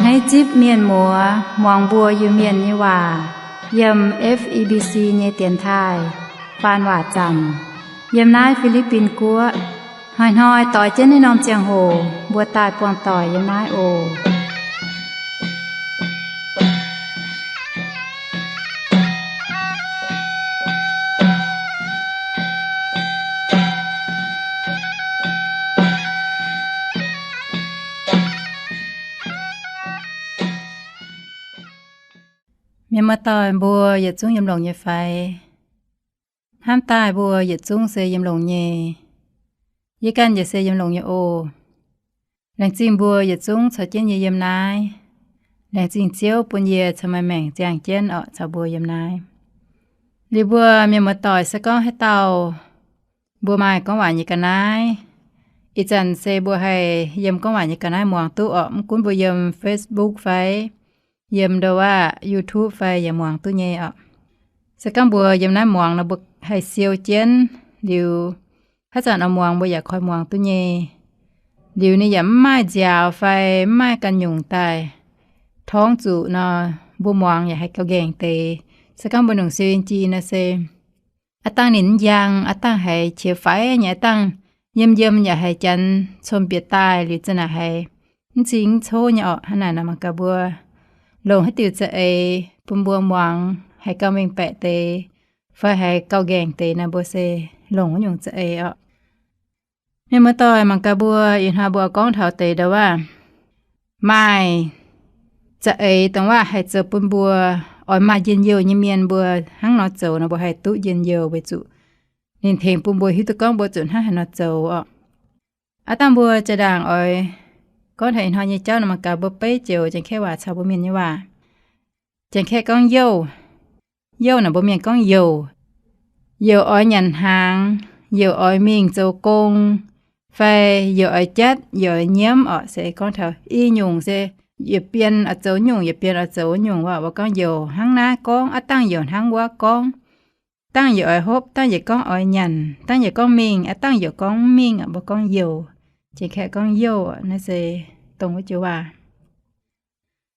Naaiv zipv mienh muoz muangx mbuo Iu-Mienh nyei waac yiem F E B C nyei dienx taaih faan waac zanc yiem naaiv Fi^li^bin Guoqv. Hnoi-hnoi doix jienv naaiv norm ziangh hoc mbuo daaih buangh doic yiem naaiv oc. Mienh muoz-doic mbuo yietc zungv yiem longx nyei fai? Hnamv daaih mbuo yietc zungv se yiem longx nyei. Yie ganh yaac se yiem longx nyei oc. Laengz zingh mbuo yietc zungv caux jienv yie yiem naaiv. Laengz zingh Ziouv bun yie caux maaih maengc ziangh jienv orqc caux mbuo yiem naaiv. Liuz mbuo mienh muoz-doic se gorngv haaix dauh mbuo maaih gorngv waac nyei ga'naaiv, ih zanc se mbuo haih yiem gorngv waac nyei ga'naaiv muangx duqv orqc. Mv gunv mbuo yiem Facebook fai yiem ndo waac YouTube fai yaac muangx duqv nyei orqc. Se gorngv mbuo yiem naaiv muangx nor mbuo haih siou jienv liuz, haaix zanc oix muangx mbuo yaac koi muangx duqv nyei. Liuz ninh yaac mv maaih nziaaux fai mv maaih ganh nyungc daaih torngv zuqc nor, mbuo muangx yaac haih gauh nqaengc deix. Se gorngv mbuo nungc siou in-jie nor se aav dangh ninh mv njang, aav dangh haiz qiex faix nyei, aav dangh yiem yiem yaac haiz janx cong bieqc daaih liuz za'naaic haiz mv cing mv cov nyei orqc. Hnangv naaic nor mangc gaax mbuo longc haaix diuc za'eix bun mbuo muangx haih gauh mengh baeqc deix fai haih gauh nqaengc deix nor, mbuo se longc wuov nyungc za'eix orqc. Mienh muoz-doic mangc gaax mbuo ih hnoi mbuo gorngv taux deix ndo waac maaih za'eix dongh waac haih zoux bun mbuo oix maaih njien-youh nyei mienh mbuo hnangv nor zoux nor mbuo haih duqv njien-youh weic zuqc ninh tengx bun mbuo hiuv duqv gorngv mbuo zuqc hnangv haaix nor zoux orqc. Aav dangh mbuo jaa-ndaangc oix gorngv taux ih hnoi nyei jauv nor mangc gaax mbuo beiv joux Janx-Kaeqv waac caux mbuo Mienh nyei waac. Janx-Kaeqv gorngv youh, youh naaic mbuo Mienh gorngv youc. Youc oix nyanc hnaangx, youc oix mingh zoux gong, fai youc oix jatv, youc oix nyiemv orqc. Se gorngv taux i nyungc se yietc bien oix zoux nyungc, yietc bien oix zoux nyungc waac, mbuo gorngv youc hnangv naaiv gorngv, aav dangh youc hnangv wuov gorngv. Dangh youc oix hopv, dangh youc gorngv oix nyanc, dangh youc gorngv mingh, aav dangh youc gorngv mv mingh orqc, mbuo gorngv youc. Janx-Kaeqv gorngv youh orqc. Naaiv se dongh wuov joux waac.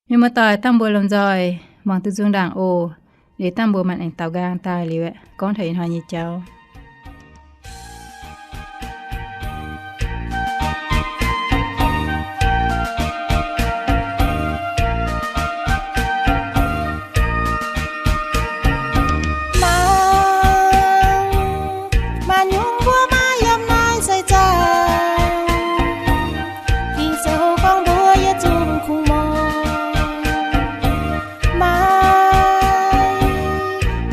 Mienh muoz-doic, dangh mbuo lomh nzoih muangx duqv nzung ndaangc oc. Liuz dangh mbuo maaih aengx daaux nqaang daaih liuz aeqv, gorngv taux ih hnoi nyei jauv. Maaih, maaih nyungc mbuo maaih yiem naaiv seix zaangc, Ging-Sou gorngv mbuo yietc zungv kungx muangx. Maaih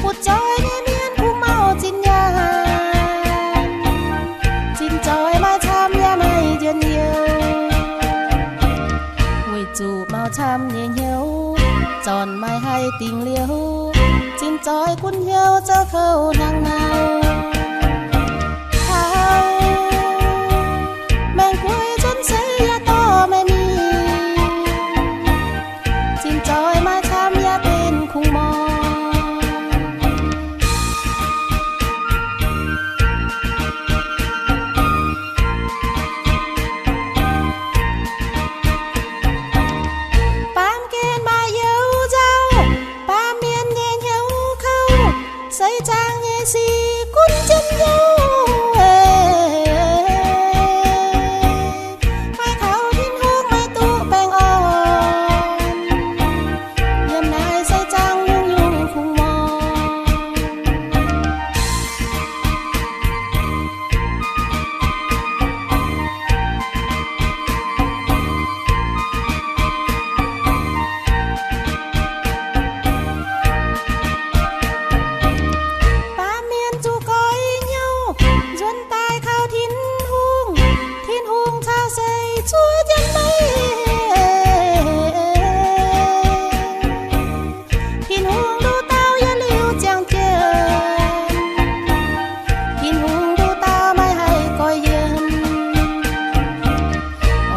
butv zoih nyei mienh kungx mauh zinh nyaanh, zinh zoih maaih camv yaac maaih njien-youh. Weic zuqc mauh camv nyei hnyouv zornc maaih haih dingc liouh, zinh zoih gunv hnyouv zoux kouv hnangv nor. Taux maengx guei cuotv seix yaac dorh maiv mingh, zinh zoih maaih camv yaac benx kungx muangx. Baamh gen maaih youz nzauh, baamh mienh nyei hnyouv kouv, seix zaangc nyei sic gunv njien-youh. Maaih taux Tin-Hungh maiv duqv baengh orn, yiem naaiv seix zaangc nyungc-nyungc kungx muangx. Baamh mienh zuqc goix hnyouv, nzuonx daaih kaux Tin-Hungh, Tin-Hungh caux seix zuov jienv maiv. Tin-Hungh nduqc dauh yietc liuz ziangh jienv, Tin-Hungh nduqc dauh maiv haih goix yienx.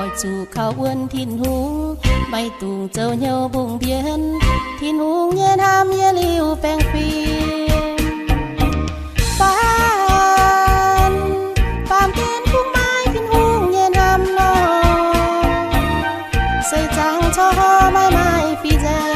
Oix zuqc kaux wuonx Tin-Hungh, maiv dungx zoux hnyouv mbungh mbienx, Tin-Hungh nyei hnamv yietc liuz baengh fim. Baamh, baamh gen kungx maaih Tin-Hungh nyei hnamv nor, seix zaangc corc maiv maaih fih nzengc.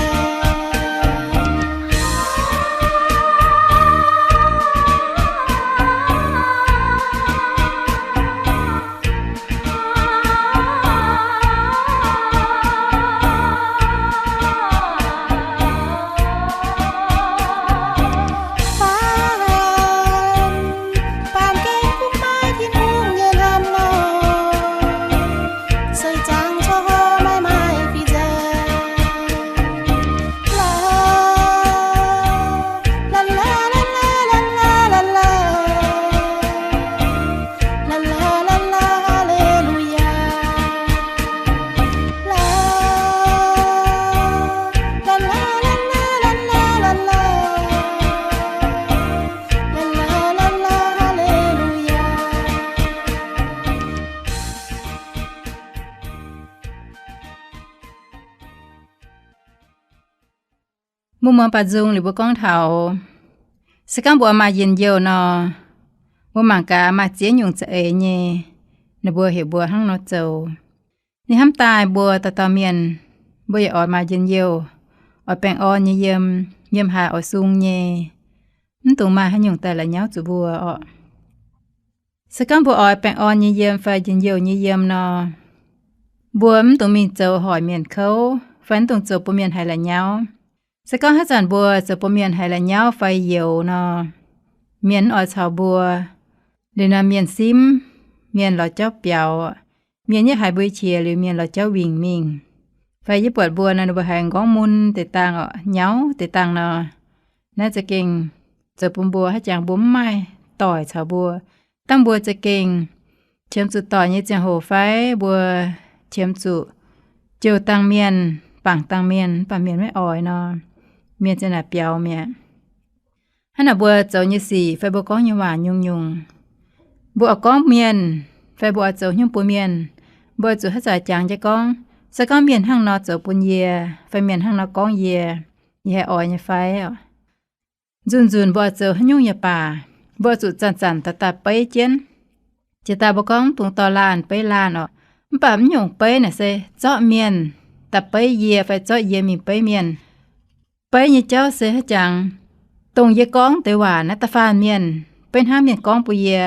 Baamh gen kungx maaih Tin-Hungh nyei hnamv nor, seix zaangc corc maiv maaih fih nzengc. Mbuo muangx baaux nzung liuz mbuo gorngv taux, se gorngv mbuo oix maaih njien-youh nor, mbuo mangc gaax maaih ziex nyungc za'eix nyei, ninh mbuo heuc mbuo hnangv nor zoux. Ninh hnamv daaih mbuo dauh dauh mienh, mbuo yaac oix maaih njien-youh, oix baengh orn nyei yiem, yiem haaix oix sung nyei, mv dungx maaih haaix nyungc daaih la'nyauv zuqc mbuo orqc. Se gorngv mbuo oix baengh orn nyei yiem fai njien-youh nyei yiem nor, mbuo mv dungx mingh zoux hoic mienh kouv fai mv dungx zoux bun mienh haiz la'nyauv. Se gorngv haaix zanc mbuo zoux bun mienh haiz la'nyauv fai youx nor, mienh mv oix caux mbuo. Liuz nor mienh simv, mienh lorz jauv biaux, mienh yaac haiz mbuo qiex liuz mienh lorz jauv wingc mingh. Fai yie buatc mbuo nor, ninh mbuo haiz nqorngv mun deix dangh orqc, nyauv deix dangh nor, naaiv za'gengh zoux bun mbuo haaix jangx mbuo mv maaih doic caux mbuo. Dangh mbuo za'gengh qiemx zuqc doic nyei ziangh hoc fai mbuo qiemx zuqc jouh dangh mienh, bangc dangh mienh, mv baac mienh maiv oix nor, mienh ziang naaic biaux mi'aqv. Hnangv naaic mbuo zoux nyei sic fai mbuo gorngv nyei waac nyungc-nyungc, mbuo oix gorngv mienh fai mbuo oix zoux haaix nyungc bun mienh, mbuo oix zuqc haaix zanc jangx jienv gorngv, se gorngv mienh hnangv nor zoux bun yie fai mienh hnangv nor gorngv yie, yie haih oix nyei fai? Nzunc-nzunc mbuo oix zoux haaix nyungc yaac baac, mbuo oix zuqc zanc-zanc daaih daaih beiv jienv. Jiex daaih mbuo gorngv dungx dorh laanh beiv laanh orqc, mv baac mv nyungc beiv naaic se zorqv mienh daaih beiv yie fai zorqv yie mingh beiv mienh. Beiv nyei jauv se haaix jangx, dongh yie gorngv deix waac naaiv da'faanh mienh beiv hnangv mienh gorngv bun yie,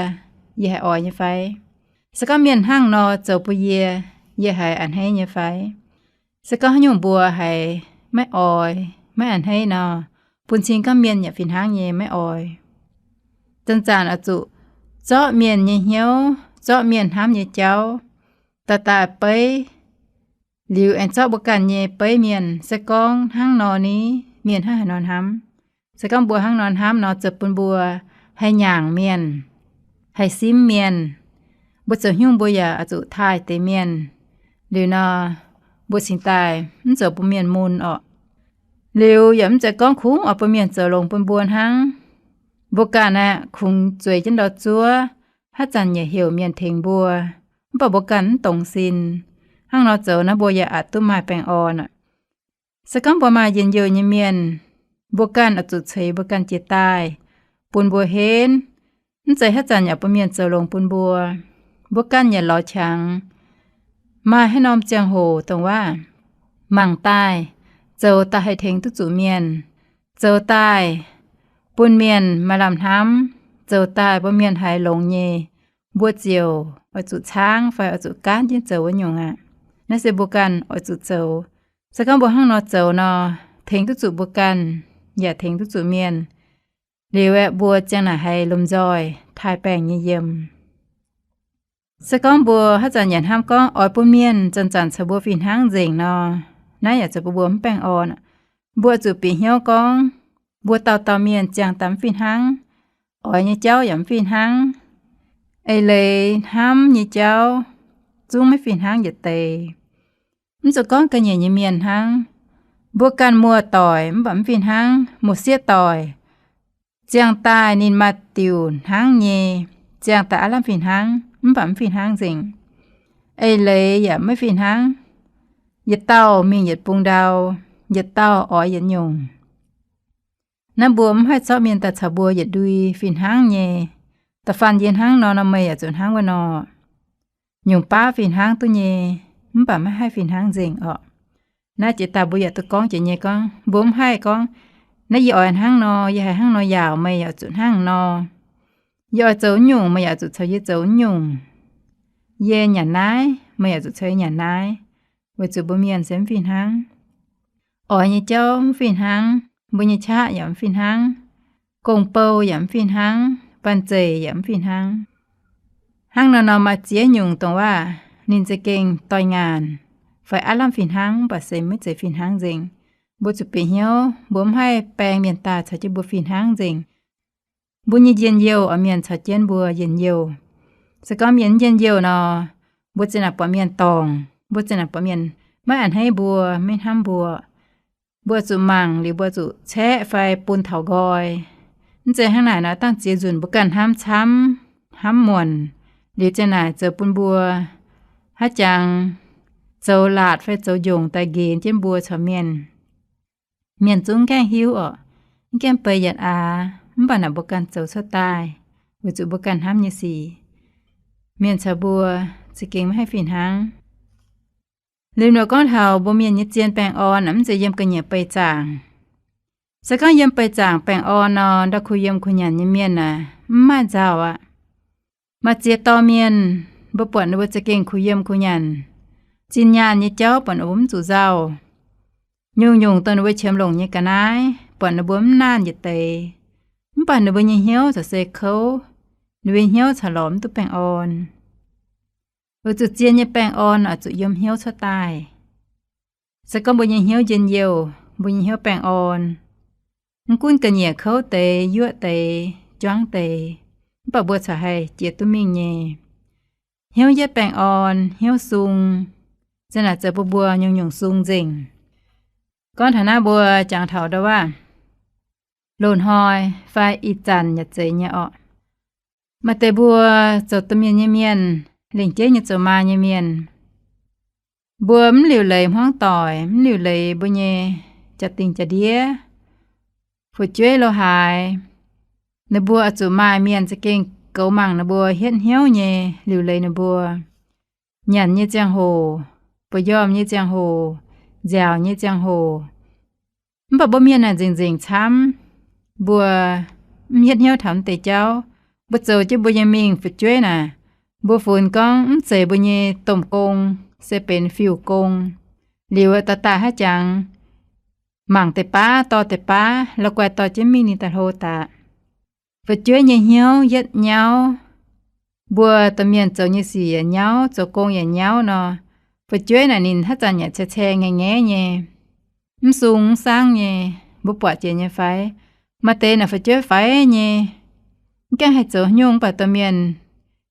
yie haih oix nyei fai? Se gorngv mienh hnangv nor zoux bun yie, yie haiz a'hneiv nyei fai? Se gorngv haaix nyungc mbuo haiz maiv oix, maiv a'hneiv nor, bun cing gorngv mienh yaac fih hnangv nyei maiv oix. Zanc-zanc oix zuqc zorqv mienh nyei hnyouv, zorqv mienh hnamv nyei jauv, daaih daaih beiv, liuz aengx zorqv mbuo ganh nyei beiv mienh, se gorngv hnangv nor ni, mienh hnangv haaix nor hnamv. Se gorngv mbuo hnangv nor hnamv nor, zoux bun mbuo haih nyaangc mienh, haih simv mienh. Mbuo zoux haaix nyungc mbuo yaac oix zuqc taaih deix mienh. Liuz nor, mbuo cingx daaih mv zoux bun mienh mun orqc. Liuz yaac mv zeiz gorngv kungx oix bun mienh zoux longx bun mbuo hnangv. Mbuo ganh aeqv, kungx zueiz jienv ndau-zuov, haaix zanc yaac heuc mienh tengx mbuo, mv baac mbuo ganh mv dongz sin. Hnangv nor zoux naaiv mbuo yaac aqc duqv maaih baengh orn orqc. Se gorngv mbuo maaih njien-youh nyei mienh, mbuo ganh oix zuqc ceix mbuo ganh jiex daaih bun mbuo henv. Mv zeiz haaix zanc yaac bun mienh zoux longx bun mbuo. Mbuo ganh yaac lorz qangx maaih haaix norm ziangh hoc dongh waac mangc daaih, zoux daaih haih tengx duqv zuqc mienh, zoux daaih bun mienh maaih lamh hnamv, zoux daaih bun mienh haiz longx nyei, mbuo ziouc oix zuqc caangv fai oix zuqc gaanv jienv zoux wuov nyungc aqv. Naaiv se mbuo ganh oix zuqc zoux. Se gorngv mbuo hnangv nor zoux nor, tengx duqv zuqc mbuo ganh, yaac tengx duqv zuqc mienh. Liuz aeqv, mbuo ziang naaic haiz lomh nzoih taaih baengc nyei yiem. Se gorngv mbuo haaix zanc yaac hnamv gorngv oix bun mienh zanc-zanc caux mbuo fih hnangv nzengc nor, naaiv yaac zoux bun mbuo mv baengh orn. Mbuo zuqc bieqc hnyouv gorngv, mbuo dauh dauh mienh ziangh daaih mv fih hnangv, oix nyei jauv yaac mv fih hnangv, eix leiz hnamv nyei jauv zungv maiv fih hnangv yietc deix. Mv zuqc gorngv ga'nyiec nyei mienh hnangv. Mbuo ganh muoz-doic mv baac mv fih hnangv, muoz-sieqv doic, ziangh daaih ninh maaih diuc hnangv nyei, ziangh daaih aav lamh fih hnangv, mv baac mv fih hnangv nzengc. Eix leiz yaac maiv fih hnangv. Yietc dauh mingh yietc bung ndau, yietc dauh oix yietc nyungc. Naaiv mbuo mv haih zorqv mienh daaih caux mbuo yietc ndui fih hnangv nyei. Da'faanh yie hnangv nor, nor meih yaac zuqc hnangv wuov nor. Nyungc baav fih hnangv duqv nyei, mv baac maiv haih fih hnangv nzengc orqc. Naaiv jiex daaih mbuo yaac duqv gorngv jiex nyei gorngv, mbuo mv haih gorngv, naaiv yie oix hnangv nor, yie haiz hnangv nor yaac, meih yaac zuqc hnangv nor. Yie oix zoux nyungc, meih yaac zuqc caux yie zoux nyungc. Yie nyanc naaiv, meih yaac zuqc caux yie nyanc naaiv, weic zuqc mbuo mienh se mv fih hnangv. Oix nyei jauv mv fih hnangv, mbuo nyei qaqv yaac mv fih hnangv, gong-bou yaac mv fih hnangv, banh zeic yaac mv fih hnangv. Hnangv nor nor maaih ziex nyungc dongh waac ninh za'gengh doix-ngaanc fai aav lamh fih hnangv, mv baac se maiv zeiz fih hnangv nzengc. Mbuo zuqc bieqc hnyouv, mbuo mv haih baeng mienh daaih caux jienv mbuo fih hnangv nzengc. Mbuo nyei njien-youh oix mienh caux jienv mbuo njien-youh. Se gorngv mienh njien-youh nor, mbuo zinh naaic buatc mienh dorngc, mbuo zinh naaic buatc mienh maiv a'hneiv mbuo, maiv hnamv mbuo, mbuo zuqc mangc liuz mbuo zuqc caeqv fai bun taux nqoi. Mv zeiz hnangv naaic nor, dangh ziex nzunc mbuo ganh hnamv camv, hnamv muonc, liuz zinh naaic zoux bun mbuo haaix jangx zoux laatc fai zoux njongc daaih nqenx jienv mbuo caux mienh. Mienh zungv gaengh hiuv orqc, mv gaengh bei yietc aax, mv baac naaic mbuo ganh zoux cuotv daaih, weic zuqc mbuo ganh hnamv nyei sic. Mienh caux mbuo za'gengh maiv haih fih hnangv. Liuz nor gorngv taux mbuo mienh nyei zien baengh orn mv zeiz yiem ga'nyiec beih zaangc. Se gorngv yiem beih zaangc baengh orn nor, ndau kuh yiem kuh nyanc nyei mienh aah, mv maaih nzauh aqv. Maaih ziex dorh mienh, mbuo buatc ninh mbuo za'gengh kuh yiem kuh nyanc, zinh nyaanh nyei jauv buatc ninh mbuo mv zuqc nzauh. Nyungc-nyungc dongh ninh mbuo qiemx longc nyei ga'naaiv buatc ninh mbuo mv naanh yietc deix, mv baac ninh mbuo nyei hnyouv caux se kouv, ninh mbuo nyei hnyouv caux lorz mv duqv baengh orn. Weic zuqc zien nyei baengh orn oix zuqc yiem hnyouv cuotv daaih. Se gorngv mbuo nyei hnyouv njien-youh, mbuo nyei hnyouv baengh orn, mv gunv ga'nyiec kouv deix, yuoqv deix, juangv deix, mv baac mbuo corc haih jiex duqv mingh nyei. Hnyouv yietv baengh orn, hnyouv sung, zinh naaic zoux bun mbuo nyungc-nyungc sung nzengc. Gorngv taux naaiv mbuo jangx taux ndau waac loz-hnoi fai ih zanc yaac zeiz nyei orqc. Maaih deix mbuo zoux domh mienh nyei mienh, lingc jeiv nyei zoux maa nyei mienh, mbuo mv liuc leiz hmuangv doic, mv liuc leiz mbuo nyei jaa-dingh jaa-ndiev, fu'jueiv lo haaix, ninh mbuo oix zuqc maaih mienh za'gengh goux mangc ninh mbuo, hietv hnyouv nyei liuc leiz ninh mbuo. Nyanc nyei ziangh hoc, buoz-njormh nyei ziangh hoc, nziaauc nyei ziangh hoc, mv baac mbuo mienh naaic nzengc-nzengc camv. Mbuo mv hietv hnyouv taux mv deix jauv. Mbuo zoux jienv mbuo nyei mingh fu'jueiv naaic, mbuo funx gorngv mv zeiz mbuo nyei domh gong, se benx fiuv-gong. Liuz daaih daaih haaix jangx, mangc deix baav dorh deix baav, la'guaih dorh jienv mingh ninh daaih hlo daaih. Fu'jueiv nyei hnyouv yietv nyauv. Mbuo domh mienh zoux nyei sic yaac nyauv, zoux gong yaac nyauv nor, fu'jueiv naaic ninh haaix zanc yaac cai-cai ngae-ngaeqv nyei, mv sung mv saangv nyei. Mbuo buatc jiex nyei fai? Maaih deix naaic fu'jueiv faix nyei, mv gaengh haih zoux haaix nyungc, mv baac domh mienh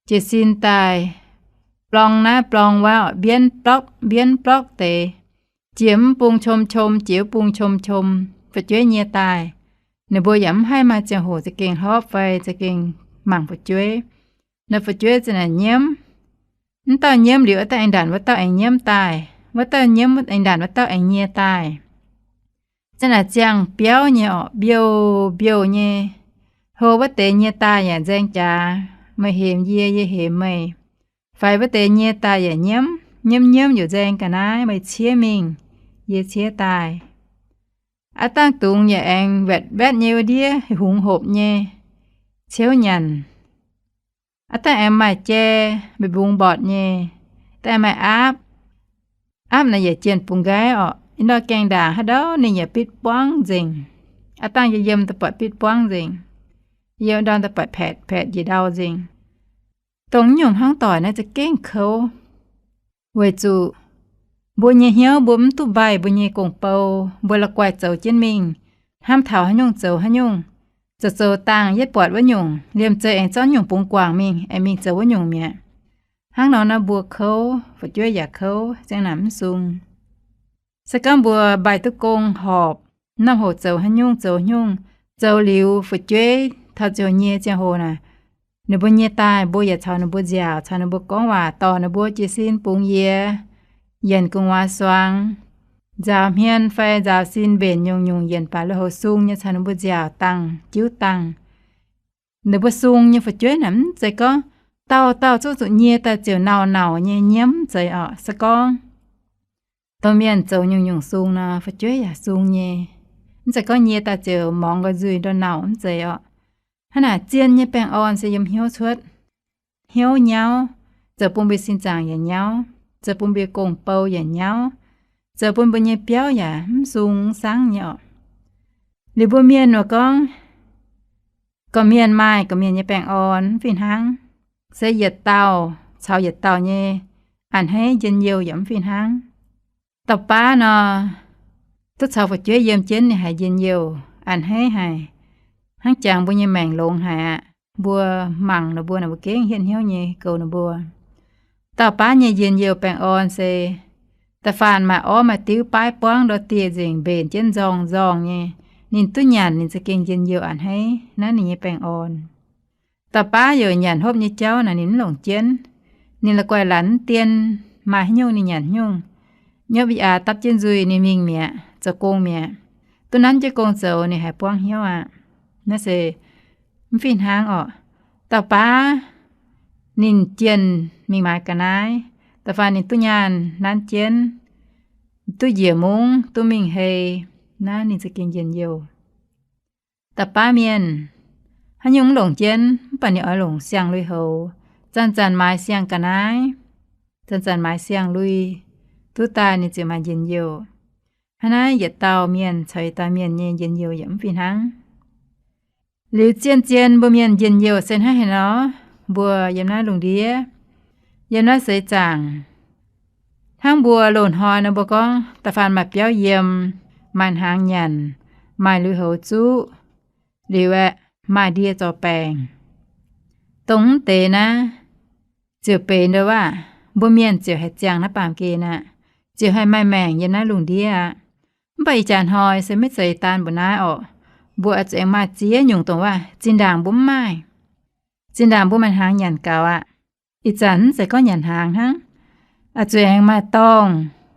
jiez sin daaih, blong naaiv blong wuov, mbienv blorqv mbienv blorqv deix, jiex mv bung qom qom, jiex wuov bung qom qom, fu'jueiv nyie daaih. Ninh mbuo yaac mv haih maaih ziangh hoc za'gengh hlorpv fai za'gengh mangc fu'jueiv. Naaiv fu'jueiv za'naaic nyiemv. Mv dauh nyiemv liuz, wuov dauh aengx ndanc wuov dauh aengx nyiemv daaih, wuov dauh nyiemv aengx ndanc wuov dauh aengx nyie daaih. Za'naaic ziangh biauv nyei orqc, mbiouh mbiouh nyei. Hlo wuov deix nyie daaih yaac nzaeng jaax, meih hemx yie, yie hemx meih. Faix wuov deix nyie daaih yaac nyiemv, nyiemv nyiemv yaac nzaeng ga'naaiv, meih ciev mingh, yie ciev daaih. Aav dangh dungz yaac aengx wetv wetv nyei wuov ndiev, hungx hopc nyei, ciouv nyanc. Aav dangh aengx maaih jai, mbungx mbortc nyei. Daaih maaih aapv. Aapv naaic yaac jienh bungx nqaiv orqc. Ih ndorm gaengh ndaangc haaix ndau ninh yaac bitv buangv nzengc. Aav dangh yie yiem daaih buatc bitv buangv nzengc. Yiem ndorm daaih buatc paetc paetc njiec ndau nzengc. Dongh nyungc hmuangv doic naaiv za'gengh kouv. Weic zuqc mbuo nyei hnyouv mbuo mv duqv mbaih mbuo nyei gong-bou, mbuo la'guaih zoux jienv mingh, hnamv taux haaix nyungc zoux haaix nyungc, zoux zoux dangh yietv buatc wuov nyungc, liemh zeih aengx zorqv nyungc bungx guangc mingh, aengx mingh zoux wuov nyungc mi'aqv. Hnangv nor naaiv mbuo kouv, fu'jueiv yaac kouv, ziang naaic mv sung. Se gorngv mbuo mbaih duqv gong horpc, norm hoc zoux haaix nyungc zoux nyungc, zoux liuz fu'jueiv taux ziouc nyie ziangh hoc naaic, ninh mbuo nyie daaih, mbuo yaac caux ninh mbuo nziaauc, caux ninh mbuo gorngv waac, dorh ninh mbuo jiez sin bungx yie, yienc gu'nguaaz suangx, nzaaux hmien fai nzaaux sin mbenc nyungc-nyungc, yienc baac lui-houx sung nyei caux ninh mbuo nziaauc dangh, jiuv dangh. Ninh mbuo sung nyei fu'jueiv naaic mv zeiz gorngv dauh dauh zungv zuqc nyie daaih ziouc nauc-nauc nyei nyiemv, mv zeiz orqc. Se gorngv Domh mienh zoux nyungc-nyungc sung nor, fu'jueiv yaac sung nyei. Mv zeiz gorngv nyie daaih ziouc mongx nqoi nzuih ndortv nauc, mv zeiz orqc. Hnangv naaic, zien nyei baengh orn se yiem hnyouv cuotv. Hnyouv nyauv, zoux bun mbuo sin zaangc yaac nyauv, zoux bun mbuo gong-bou yaac nyauv, zoux bun mbuo nyei biauv yaac mv sung mv sangv nyei orqc. Liuz mbuo mienh nor gorngv, gorqv-mienh maaih gorqv-mienh nyei baengh orn mv fih hnangv. Se yietc dauh caux yietc dauh nyei a'hneiv njien-youh yaac mv fih hnangv. Dauh baav nor, duqv caux fu'jueiv yiem jienv ninh haiz njien-youh a'hneiv haic, hnangv jangx mbuo nyei maengc longx haic aqv. Mbuo mangc nor mbuo naaic mbuo gengh hietv hnyouv nyei goux ninh mbuo. Dauh baav nyei njien-youh baengh orn se, da'faanh maaih orv maaih diuv baav buangv ndor dieh nzengc mbenc jienv nzorng-nzorng nyei, ninh duqv nyanc ninh za'gengh njien-youh a'hneiv, naaiv ninh nyei baengh orn. Dauh baav youc nyanc hopv nyei jauv naaic ninh mv longc jienv. Ninh la'guaih lanc mv dien, maaih haaix nyungc ninh nyanc nyungc. Nyopv i aa dapv jienv nzuih ninh mingh mi'aqv, zoux gong mi'aqv. Duqv nanv jienv gong zoux ninh haiz buangv hnyouv aqv. Naaiv se mv fih hnangv orqc. Dauh baav ninh jienh mingh maaiz ga'naaiv, da'faanh ninh duqv nyaanh nanv jienv, duqv njiec mungv, duqv mingh hei, naaiv ninh za'gengh njien-youh. Da'baav mienh haaix nyungc mv longc jienv, mv baac ninh oix longc siang-lui-houx, zanc-zanc maaiz siang-ga'naaiv, zanc-zanc maaiz siang-lui, duqv daaih ninh ziouc maaih njien-youh. Hnangv naaiv yietc dauh mienh caux yietc dauh mienh nyei njien-youh yaac mv fih hnangv. Liuz zien-zien mbuo mienh njien-youh se hnangv haaix nor, mbuo yiem naaiv lungh ndiev, yiem naaiv seix zaangc, hnangv mbuo loz-hnoi nor mbuo gorngv da'faanh maaih biauv yiem, maaih hnaangx nyanc, maaih lui-houx zuqv, liuz aeqv, maaih ndie zorc baengc. Dongh mv deix naaiv ziouc benx ndo waac, mbuo mienh ziouc haih ziangh naaiv baamh gen aqv, ziouc haih maaih maengc yiem naaiv lungh ndiev aqv. Mv baac ih jaax hnoi se maiv zeiz daan mbuo naaiv orqc. Mbuo oix zuqc aengx maaih ziex nyungc dongh waac zinh ndaangc mbuo mv maaih. Zinh ndaangc mbuo maaih hnaangx nyanc gaux aqv. Ih zanc mv zeiz gorngv nyanc hnaangx hnangv, oix zuqc aengx maaih dorngh,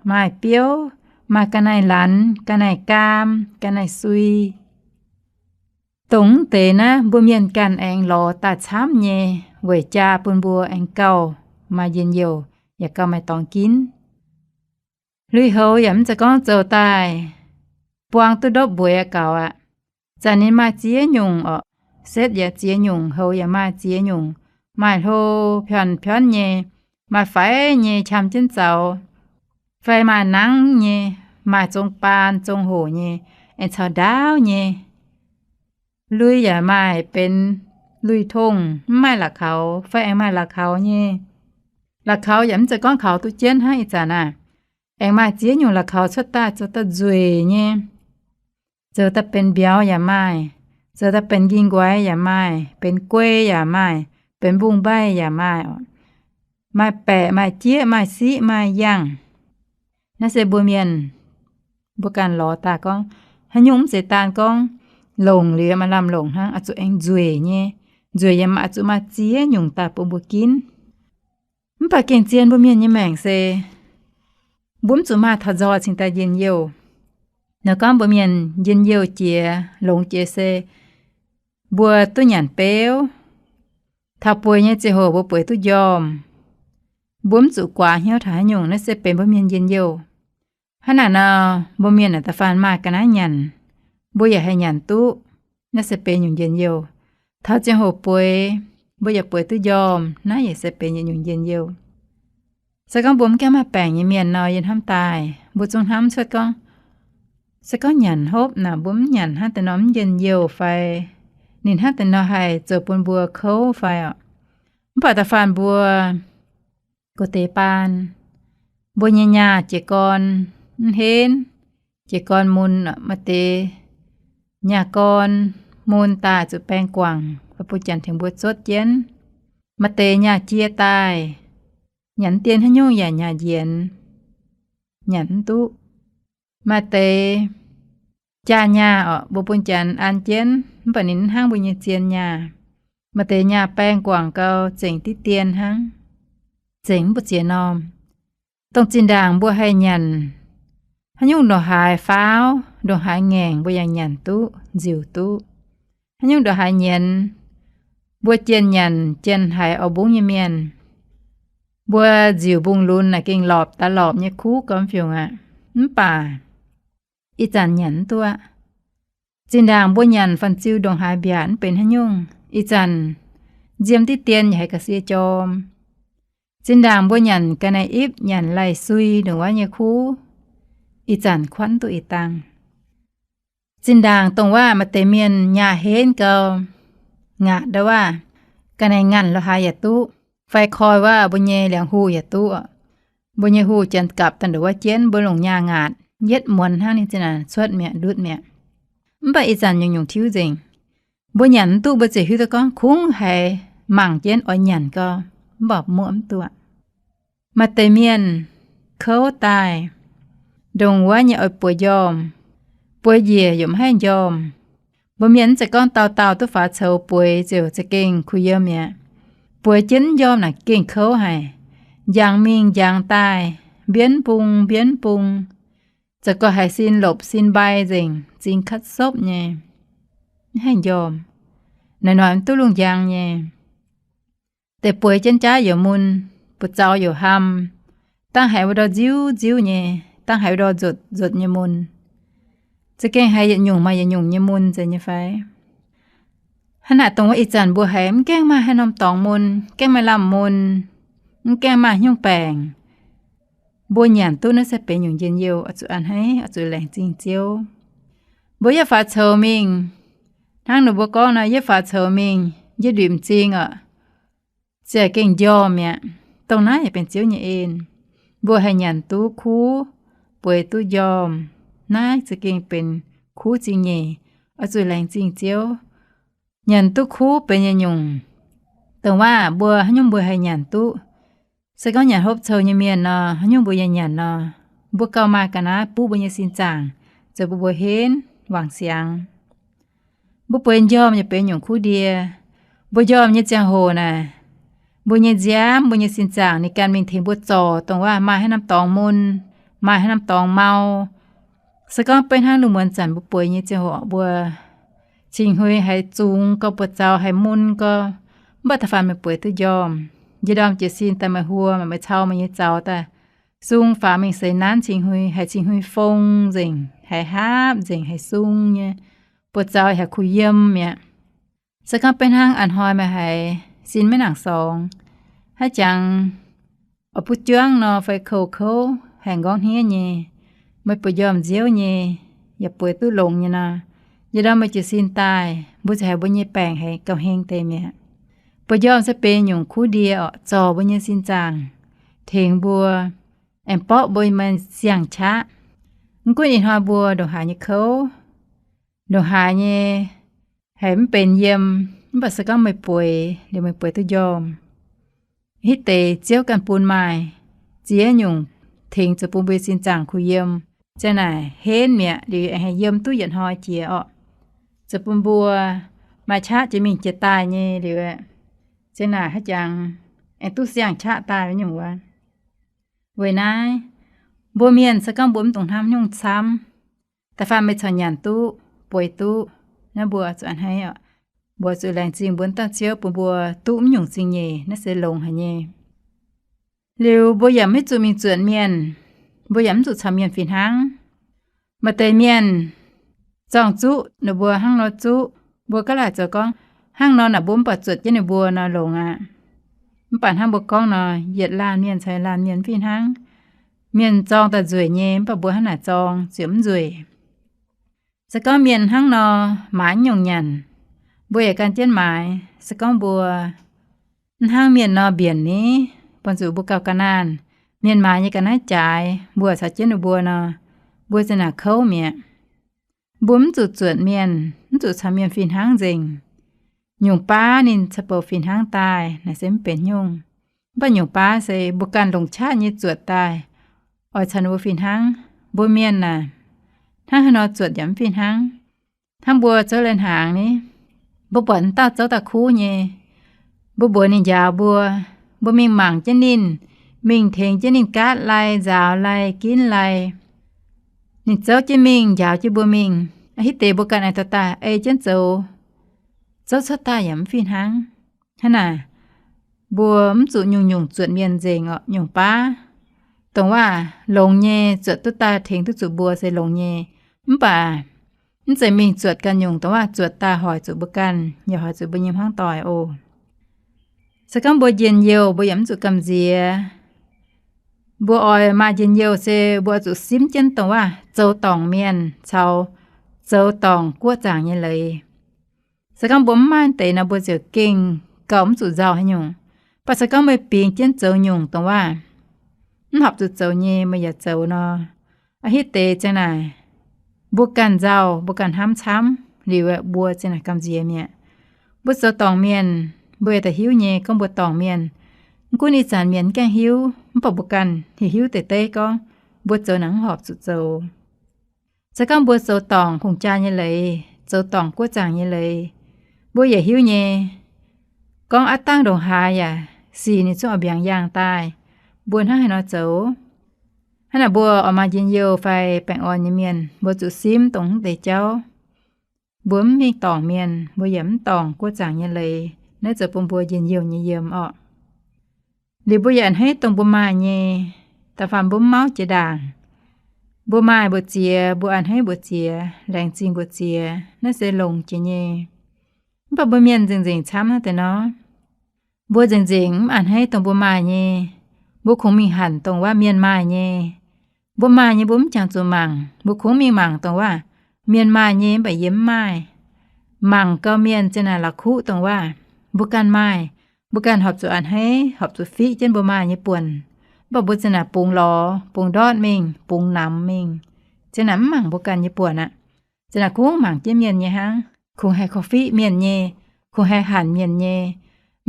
maaih biouv, maaih ga'naaiv lanx, ga'naaiv gaam, ga'naaiv sui. Dongh mv deix naaiv mbuo mienh ganh aengx lorz daaih camv nyei weic jaa bun mbuo aengx gauh maaih njien-youh yaac gauh maaih dorngx ginv. Lui-houx yaac mv zeiz gorngv zoux daaih buang duqv ndopv mbueix aqv gaux aqv. Zanc ninh maaih ziex nyungc orqc, setv yaac ziex nyungc, houx yaac maaih ziex nyungc, maaih hlo pion-pion nyei, maaih faix nyei qam jienv zaux, fai maaih nangv nyei, maaih zong baan zong hoc nyei, aengx caux ndaauv nyei. Lui yaac maaih benx lui-tongh, mv maaih la'kaux, fai aengx maaih la'kaux nyei. La'kaux yaac mv zeiz gorngv kaux duqv jienv hnangv ih zanc aac. Aengx maaih ziex nyungc la'kaux cuotv daaih zoux daaih nzueic nyei. Zoux daaih benx mbiauz yaac maaih, zoux daaih benx nqingh nquaix yaac maaih, benx guei yaac maaih, benx mbungv-mbaih yaac maaih. Maaih baeqc, maaih jieqv, maaih siqv, maaih yangh. Naaiv se mbuo mienh, mbuo ganh lorz daaih gorngv, haaix nyungc mv zeiz daan gorngv longc liuz maaih lamh longc hnangv, oix zuqc aengx nzueic nyei. Nzueic yaac maaih, oix zuqc maaih ziex nyungc daaih bun mbuo ginv. Mv baac gengh zien mbuo mienh nyei maengc se mbuo mv zuqc maaih taux nzoih cingx daaih njien-youh. Nor gorngv mbuo mienh njien-youh jiex, longx jiex se mbuo duqv nyanc beuv, taux bueix nyei ziangh hoc mbuo bueix duqv njormh. Mbuo mv zuqc guaax hnyouv taux haaix nyungc, naaiv se benx mbuo mienh njien-youh. Hnangv naaic nor, mbuo mienh naaic da'faanh maaih ga'naaiv nyanc, mbuo yaac haih nyanc duqv, naaiv se benx nyungc njien-youh. Taux ziangh hoc bueix, mbuo yaac bueix duqv njormh, naaiv yaac se benx yietc nyungc njien-youh. Se gorngv mbuo mv gaengh maaih baengc nyei mienh nor, yie hnamv daaih mbuo zungv hnamv cuotv gorngv, se gorngv nyanc hopv naaic mbuo mv nyanc hnangv deix nor mv njien-youh fai, ninh hnangv deix nor haih zoux bun mbuo kouv fai orqc. Mv baac da'faanh mbuo gox deix baan, mbuo nyei nyaah jiez gorn mv henv, jiez gorn mun, maaih deix nyaah gorn mun daaih zuqc baeng guangc, bun janx tengx mbuo zotv jienv. Maaih deix nyaah jiex daaih, nyanc mv dien haaix nyungc yaac nyaah njienx, nyanc mv duqv. Maaih deix jaa nyaah orqc, mbuo bun janx an jienv, mv baac ninh mv hnangv mbuo nyei zien nyaah. Maaih deix nyaah baeng guangc gau, zengc diqv dien hnangv, zengc mv buoz ziex normh. Dongh zinh ndaangc mbuo haih nyanc, haaix nyungc ndongc haaix faauv, ndongc haaix ngaengc mbuo yaac nyanc duqv, nziux duqv. Haaix nyungc ndongc haaix nyienz, mbuo jienh nyanc jienh haiz oix mbungv nyei mienh, mbuo nziux mbungv lunx naaic gengh lorpc daaih lorpc nyei kuv gomv fiungc aqv. Mv baac ih zanc nyanc mv duqv aqv. Zinh ndaangc mbuo nyanc fan-ziu ndongc haaix mbiaatc mv benx haaix nyungc. Ih zanc nziem diqv dien yaac haiz ga'sie jorm. Zinh ndaangc mbuo nyanc ga'naaiv ipv, nyanc lai-sui ndongc wuov nyei kuv, ih zanc kuatv duqv ih dangh. Zinh ndaangc dongh waac maaih deix mienh nyaah henv gau, ngaatc ndau waac ga'naaiv ngaanc lo haaix yaac duqv, fai koi waac mbuo nyei liangx-huh yaac duqv. Mbuo nyei huh janx gapv daaih ndongc wuov jienv, mbuo longc nyaah ngaatc, yietv muonz hnangv ninh zinh naaic cuotv mi'aqv, ndutv mi'aqv. Mv baac ih zanc nyungc-nyungc tiuv nzengc. Mbuo nyanc mv duqv, mbuo ziouc hiuv duqv gorngv kungx haiz mangc jienv oix nyanc gau, mv baac muoqv mv duqv. Maaih deix mienh kouv daaih, ndongc wuov nyei oix bueix njormh, bueix njiec yaac mv haih njormh. Mbuo mienh mv zeiz gorngv dauh dauh duqv faaux coux bueix ziouc za'gengh kuh yiem mi'aqv. Bueix jienv njormh naaic gengh kouv haic. Njangx mingh njangx daaih, mbienv bung mbienv bung, zoux gau haiz sin lopc sin mbai nzengc, zingx katv sopv nyei, mv haih njormh. Naaic noic mv duqv lungh njang nyei. Deix bueix jienv jaav youc mun, buoz-zaux youc ham, dangh haiz wuov ndor nziuv nziuv nyei, dangh haiz wuov ndor nzuotc nzuotc nyei mun. Za'gengh haiz yietc nyungc maaih yietc nyungc nyei mun nzengc nyei fai? Hnangv naaic dongh wuov ih zanc mbuo haiz mv gaengh maaih haaix norm dorngx mun, gaengh maaih lamh mun, mv gaengh maaih haaix nyungc baengc, mbuo nyanc duqv naaiv se benx nyungc njien-youh, oix zuqc a'hneiv, oix zuqc laengz zingh Ziouv. Mbuo yietv faaux coux mingh, hnangv ninh mbuo gorngv nor, yietv faaux coux mingh, yie nduqc m'zing oc, ziouc gengh njormh mi'aqv. Dongh naaiv yaac benx Ziouv nyei en. Mbuo haih nyanc duqv kuv, bueix duqv njormh, naaiv za'gengh benx kuv zingh nyeic, oix zuqc laengz zingh Ziouv. Nyanc duqv kuv benx yietc nyungc. Dongh waac mbuo haaix nyungc mbuo haih nyanc duqv. Se gorngv nyanc hopv coux nyei mienh nor, haaix nyungc mbuo yaac nyanc nor, mbuo gauh maaih ga'naaiv buv mbuo nyei sin zaangc, zoux bun mbuo henv wangc siangx. Mbuo bueix njormh yaac benx nyungc kuv ndie. Mbuo njormh nyei ziangh hoc naaic, mbuo nyei nziaamv, mbuo nyei sin zaangc ninh ganh mingh tengx mbuo zorc dongh waac maaih haaix norm dorngx mun, maaih haaix norm dorngx mau. Se gorngv beiv hnangv lungh muonz zanc mbuo bueix nyei ziangh hoc mbuo cingx hui haiz zungx gau, buoz-zaux haiz mun gau, mv baac da'faanh meih bueix duqv njormh, yie ndorm jiez sin daaih meih huo, meih cau meih nyei zaux daaih, sung faaux mingh seix nanv cingx hui haiz cingx hui fong nzengc, haiz haapv nzengc, haiz sung nyei, buoz-zaux haiz kuh yiem mi'aqv. Se gorngv beiv hnangv a'hnoi meih haiz sin maiv nangc sorngx, haaix jangx oix butv juangv nor fai kouv-kouv haic nqorngv hniev nyei, meih bueix njormh nziouv nyei, yaac bueix duqv longx nyei nor, yie ndorm meih jiez sin daaih, mbuo ziouc haiz mbuo nyei baengc haiz gauh heng deix mi'aqv. Bueix njormh se benx nyungc kuv ndie oc, zorc mbuo nyei sin zaangc, tengx mbuo, aengx borqv mbuo maaih siang qaqv. Mv gunv ih hnoi mbuo ndongc haaix nyei kouv, ndongc haaix nyei haiz mv benx yiem, mv baac se gorngv meih bueix liuz meih bueix duqv njormh, hitv deix Ziouv ganh bun maaih ziex nyungc tengx zoux bun mbuo nyei sin zaangc kuh yiem. Ziang naaic henv mi'aqv liuz aengx haih yiem duqv yietc hnoi jiex orqc. Zoux bun mbuo maaih qaqv jiex mingh jiex daaih nyei liuz, ziang naaic haaix jangx aengx duqv siang qaqv daaih nyungc wuov. Weic naaiv, mbuo mienh se gorngv mbuo mv dungx hnamv nyungc camv, da'faanh meih corc nyanc duqv, bueix duqv, naaiv mbuo zuqc a'hneiv oc. Mbuo zuqc laengz zingh mbuo wuov dauh Ziouv bun mbuo duqv mv nyungc zingh nyeic, naaiv se longx haic nyei. Liuz mbuo yaac maiv zuqc mingh zuotc mienh, mbuo yaac mv zuqc caux mienh fih hnangv. Maaih deix mienh zorng zuqv ninh mbuo hnangv nor zuqv, mbuo gaav laaic zoux gorngv, hnangv nor naaic mbuo mv baac zuotc jienv ninh mbuo nor longx aqv. Mv baac hnangv mbuo gorngv nor, yietc laanh mienh caux laanh mienh fih hnangv. Mienh zorng daaih nzueic nyei, mv baac mbuo hnangv naaic zorng ziouc mv nzueic. Se gorngv mienh hnangv nor maaiz nyungc nyanc, mbuo yaac gan jienv maaiz. Se gorngv mbuo mv hnangv mienh nor mbienc ni, buangh zuqc mbuo gauh ga'naanh, mienh maaiz nyei ga'naaiv jaaix, mbuo caux jienv ninh mbuo nor, mbuo ziang naaic kouv mi'aqv. Mbuo mv zuqc zuotc mienh, mv zuqc caux mienh fih hnangv nzengc. Nyungc baav ninh caux bouc fih hnangv daaih naaic se mv benx nyungc. Mv baac nyungc baav se mbuo ganh longc qaqv nyei zuotc daaih, oix caux ninh mbuo fih hnangv. Mbuo mienh naaic, hnangv haaix nor zuotc yaac mv fih hnangv. Hnangv mbuo zouv lai-hnaangx ni, mbuo buatc dauh zouv daaih kuv nyei, mbuo mbuox ninh njaaux mbuo, mbuo mingh mangc jienv ninh, mingh tengx jienv ninh gaatv lai, nzaaux lai, ginv lai. Ninh zouv jienv mingh, njaaux jienv mbuo mingh, hitv deix mbuo ganh aengx dorh daaih ei jienv zoux, zouv cuotv daaih yaac mv fih hnangv. Hnangv naaic, mbuo mv zuqc nyungc-nyungc zuotc mienh nzengc orqc. Nyungc baav dongh waac longx nyei, zuotc duqv daaih tengx duqv zuqc mbuo se longx nyei. Mv baac mv zeiz mingh zuotc ganh nyungc dongh waac zuotc daaih hoic zuqc mbuo ganh, yaac hoic zuqc mbuo nyei hmuangv doic oc. Se gorngv mbuo njien-youh, mbuo yaac mv zuqc gamh nziex. Mbuo oix maaih njien-youh se mbuo oix zuqc simv jienv dongh waac zoux dorngc mienh caux zoux dorngc guoqv zaangc nyei leiz. Se gorngv mbuo mv maaih deix nor, mbuo ziouc gengh gauh mv zuqc nzauh haaix nyungc. Mv baac se gorngv meih bingx jienv zoux nyungc dongh waac mv horpc zuqc zoux nyei, meih yaac zoux nor, a'hitv deix ziang naaic, mbuo ganh nzauh, mbuo ganh hnamv camv liuz, mbuo ziang naaic gamh nziex mi'aqv. Mbuo zoux dorngc mienh, mbuo yaac da'hiuv nyei gorngv mbuo dorngc mienh. Mv gunv ih zanc mienh mv gaengh hiuv, mv baac mbuo ganh hiuv hiuv deix deiv gorngv mbuo zoux naaic mv horpc zuqc zoux. Se gorngv mbuo zoux dorngc hungh jaa nyei leiz, zoux dorngc guoqv zaangc nyei leiz, mbuo yaac hiuv nyei. Gorngv aav dangh ndongc haaix yaac sic ninh zungv oix mbiaangx yaangh daaih. Mbuo hnangv haaix nor zoux? Hnangv naaic mbuo oix maaih njien-youh fai baengh orn nyei mienh, mbuo zuqc simv dongh mv deix jauv. Mbuo mv mingh dorngc mienh, mbuo yaac mv dorngc guoqv zaangc nyei leiz. Naaiv zoux bun mbuo njien-youh nyei yiem orqc. Liuz mbuo yaac a'hneiv dongh mbuo maaih nyei. Da'faanh mbuo mv mauv jiex ndaangc, mbuo maaih mbu'ziex, mbuo a'hneiv mbu'ziex, laengz zingh mbu'ziex, naaiv se longx jiex nyei. Mv baac mbuo mienh nzengc-nzengc camv naaiv deix nor. Mbuo nzengc-nzengc mv a'hneiv dongh mbuo maaih nyei. Mbuo kungx mingh hanc dongh waac mienh maaih nyei. Mbuo maaih nyei mbuo mv jangx zuqc mangc. Mbuo kungx mingh mangc dongh waac mienh maaih nyei mv baac yie mv maaih. Mangc gau mienh ziang naaic la'kuqv dongh waac mbuo ganh maaih. Mbuo ganh horpc zuqc a'hneiv, horpc zuqc fiqv jienv mbuo maaih nyei buonc. Mv baac mbuo ziang naaic bungx lorz, bungx ndortv mingh, bungx namx mingh, ziang naaic mv mangc mbuo ganh nyei buonc aqv. Ziang naaic kungx mangc jienv mienh nyei hnangv. Kungx haih korv-fiqv mienh nyei, kungx haih hanc mienh nyei.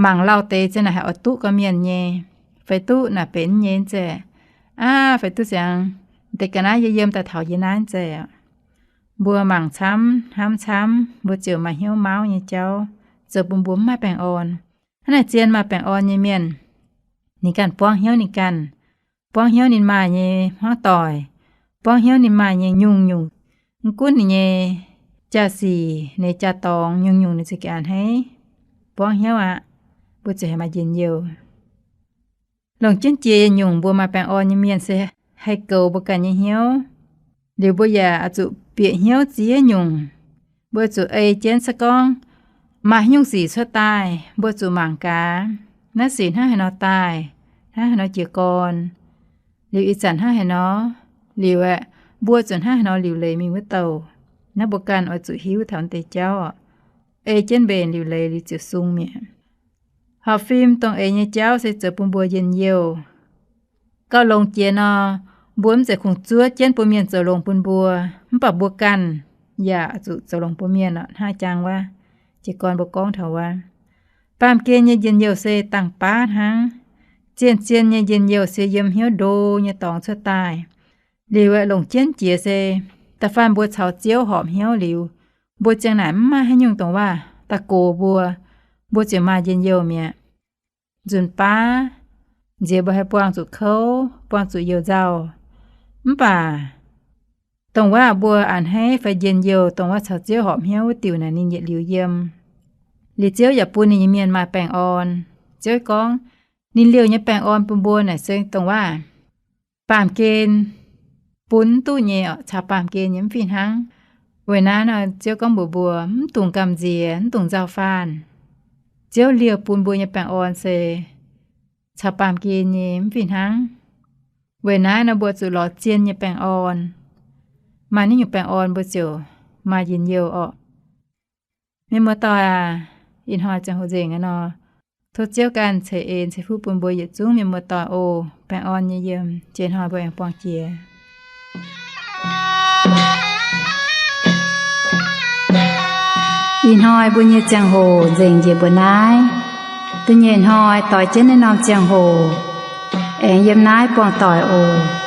Mangc lauh deix ziang naaic haih oix duqv gau mienh nyei, fai duqv naaic benx nyei zeiz. Aav, fai duqv ziangx deix ga'naaiv yie yiem daaih taux yie naaiv zeiz. Mbuo mangc camv, hnamv camv, mbuo ziouc maaih hnyouv mauv nyei jauv, zoux bun mbuo mv maaih baengh orn. Hnangv naaic zien maaih baengh orn nyei mienh, ninh ganh buangv hnyouv ninh ganh, buangv hnyouv ninh maaih nyei hmuangv doic, buangv hnyouv ninh maaih nyei nyungc-nyungc. Mv gunv ninh nyei jaa-sic, ninh jaa-dorngx nyungc-nyungc ninh ziouc gengh a'hneiv. Buangv hnyouv aqv, mbuo ziouc haih maaih njien-youh. Longc jienv jiex nyungc mbuo maaih baengh orn nyei mienh se haih goux mbuo ganh nyei hnyouv. Liuz mbuo yaac oix zuqc bieqc hnyouv ziex nyungc. Mbuo zuqc ei jienv se gorngv maaih haaix nyungc sic cuotv daaih, mbuo zuqc mangc gaax, naaiv sic hnangv haaix nor daaih, hnangv haaix nor jiez gorn, liuz ih zanc hnangv haaix nor, liuz aeqv, mbuo zuqc hnangv haaix nor liuc leiz mingh wuov douh. Naaiv mbuo ganh oix zuqc hiuv taux deix jauv oc. Ei jienv mbenc liuc leiz liuz ziouc sung mi'aqv. Horpc fim dongh eix nyei jauv se zoux bun mbuo njien-youh. Gauh longx jiex nor, mbuo mv zeiz kungx zuov jienv bun mienh zoux longx bun mbuo, mv baac mbuo ganh yaac zuqc zoux longx bun mienh oc. Hnangv jangx wuov, jiez gorn mbuo gorngv taux wuov, baamh gen nyei njien-youh se dangh baav hnangv. Zien-zien nyei njien-youh se yiem hnyouv ndo nyei dorngx cuotv daaih. Liuz aeqv, longc jienv jiex se da'faanh mbuo caux Ziouv horpc hnyouv liuz, mbuo ziang naaic mv maaih haaix nyungc dongh waac da'gox mbuo, mbuo ziouc maaih njien-youh mi'aqv. Nzunc baav nziex mbuo haih buangh zuqc kouv, buangh zuqc youh nzauh, mv baac dongh waac mbuo a'hneiv fai njien-youh, dongh waac caux Ziouv horpc hnyouv wuov diuc naaic ninh yietc liuz yiem. Liuz Ziouv yaac bun ninh nyei mienh maaih baengh orn. Ziouv gorngv ninh liouh nyei baengh orn bun mbuo naaic se dongh waac baamh gen bun mv duqv nyei oc, caux baamh gen nyei mv fih hnangv. Weic naaiv nor Ziouv gorngv mbuox mbuo, mv dungx gamh nziex, mv dungx nzauh faanh. Ziouv liouh bun mbuo nyei baengh orn se caux baamh gen nyei mv fih hnangv. Weic naaiv nor mbuo zuqc lorz zien nyei baengh orn. Maaih naaiv nyungc baengh orn mbuo ziouc maaih njien-youh orqc. Mienh muoz-doic aac, ih hnoi ziangh hoc nzengc aqv nor, tov Ziouv ganh ceix en ceix fuqv bun mbuo yietc zungv mienh muoz-doic oc. Baengh orn nyei yiem, jiex hnoi mbuo aengx buangh jiex. Ih hnoi mbuo nyei ziangh hoc nzengc njiec mbuo naaiv. Da'nyeic hnoi doix jienv naaiv norm ziangh hoc aengx yiem naaiv buangh doic oc.